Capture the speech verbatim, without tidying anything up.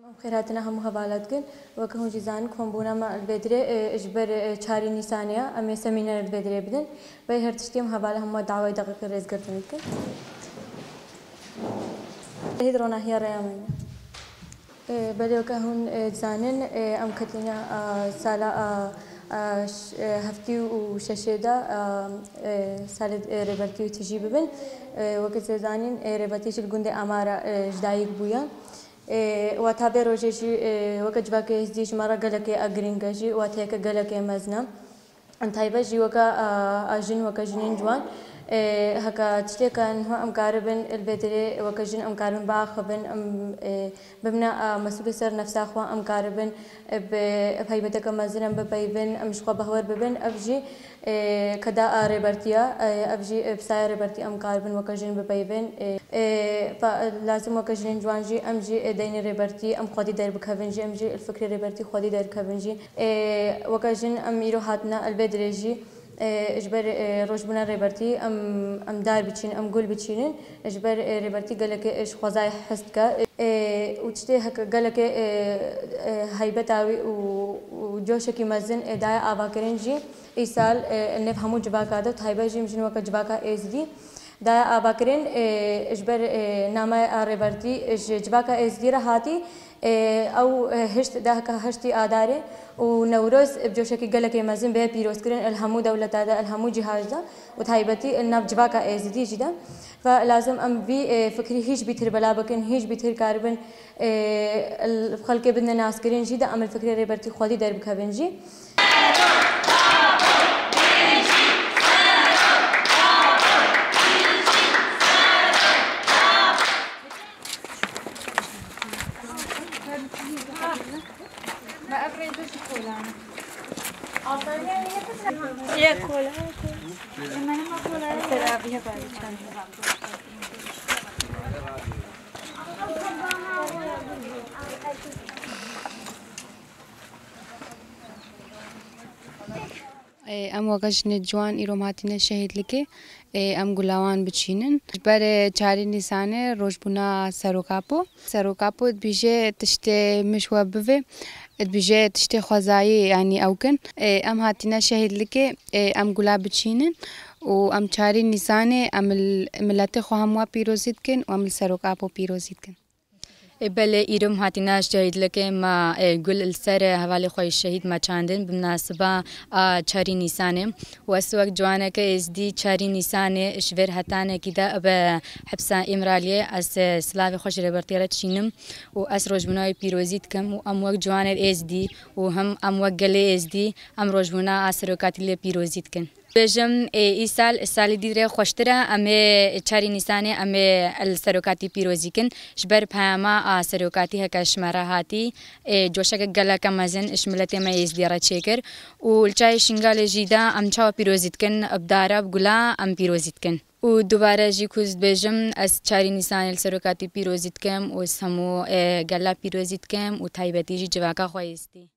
Xêr hatina hemû hevala dikin. Weke hûn jî zanin, kombûna me li vê dirê, e, ji ber, e, çarê Nîsanê ye. Em ê semîner li vê dirê bidin. Bê her tiştî em hevala hemû dawayê deqîqê rêzgirtin dikin. Hêd ronahiya rêya me ye. E, belê weke hûn, e, dizanin, e, em ketîne, a, sala, a, a, ş-, e, heftî û şeşê de, a, e, salê, e, Rêbertî û tijî bibin. E, weke siz zanîn, e, Rêbertî jî li gundê Amara, e, ji dayik bûye. Ê, wata vê rojê jî, ê, weke civakê êzdî ji me re gelekê a girîng e jî, wateyeke gelekê mezin e. An taybet jî weke, a, a jin, weke jinên ciwan. Ê, heke tiştê ke niha em karibin, li vê dirê weke jin em karibin biaxivin, em, ê, bimne, a, mesûlê ser nefsa xwe, em karibin, ê, bi, bi heybeteke mezin em bipeyvin, em ji xwe behwer bibin, ev jî Ê, keda a Rêbertî ya, ê, ev jî, ê, bi saya Rêbertî em karibin weke jin bipeyvin. Ê, ê, fa-, lazim weke jinên ciwan jî, em jî, ê, deynê Rêbertî, em xwedî derbikevin jî, em jî li fikrê Rêbertî xwedî derkevin jî. Ê, weke jin em îro hatine li vê dirê jî, ê, ji ber, ê, rojbûna Rêbertî em, em dar biçîn, em gul biçînin. Ji ber, ê, Rêbertî gelekê, ê, ji xwezayê hez dike. Ê, û tiştê heke gelekê, ê, ê, heybeta wî û, û coşekî mezin, ê, daye avakirin jî. Îsal, e, li nêv hemû civaka de, taybet jî em jin weke civaka Êzidî daye avakirin, e, ji ber, e, nameyê a Rêbertî ji civaka Êzidî re hatî, e, ew, e, hişt, dehka heştî Adarê û Newroz bi coşekî gelekê mezin bê pîrozkirin li hemû dewleta de, li hemû cîha jî de û taybetî li nav civaka Êzidî jî de. Ve lazim em vî, e, fikrî hîç bîtir bela bikin, hîç bîtir karibin, e, li xelkê bidine naskirin jî de em li fikrê Rêbertî xwedî derbikevin jî. Ye kola. Kola. Ser aviye bari çan. Ê, em weke jinê ciwan îro em hatine şehîdlikê, ê, em gula wan biçînin. Ji ber, ê, çarê Nîsanê rojbûna Serok Apo. Serok Apo dibêje tiştê min ji we bivê, dibêje tiştê xwezayê, yanî ew kin. Ê, em hatine şehîdlikê, ê, em gula biçînin û em çarê Nîsanê em li miletê xwe hemû pîrozî dikin û em li Serok Apo pîrozî dikin. Ê belê, îro em hatine şehîdlikê me, ê, gul li ser hevalê xwe yê şehîd me çandin bi minasiba a çarî Nîsanê. Û ez wek ciwaneke êzdî çarî Nîsanê ji vêr hetanekî de bi hepsa Îmraliyê ez, ê, silavê xwe ji Rêbertî re çînim û ez rojbûna wî pîrozî dikim û em wek ciwanê êzdî û him em wek gelê êzdî em rojbûna a serokatî lê pîrozî dikin. Bêjim, ê, îsal, salê dî re xweştir e, em ê çarê Nîsanê, em ê li serokatî pîrozî kin. Ji ber peyama a serokatî heke ji me re hatî, ê, coşeke geleke mezin ji miletê me Êzdî re çêkir. Û li çayê Şingalê jî de em çawa pîrozî dikin, bi dara, bi gula em pîrozî dikin. Û dubare jî ku ez dibêjim, ez çarê Nîsanê li serokatî pîrozî dikim û ez hemû, ê, gela pîrozî dikim û taybetî jî civaka xwe Êzdî.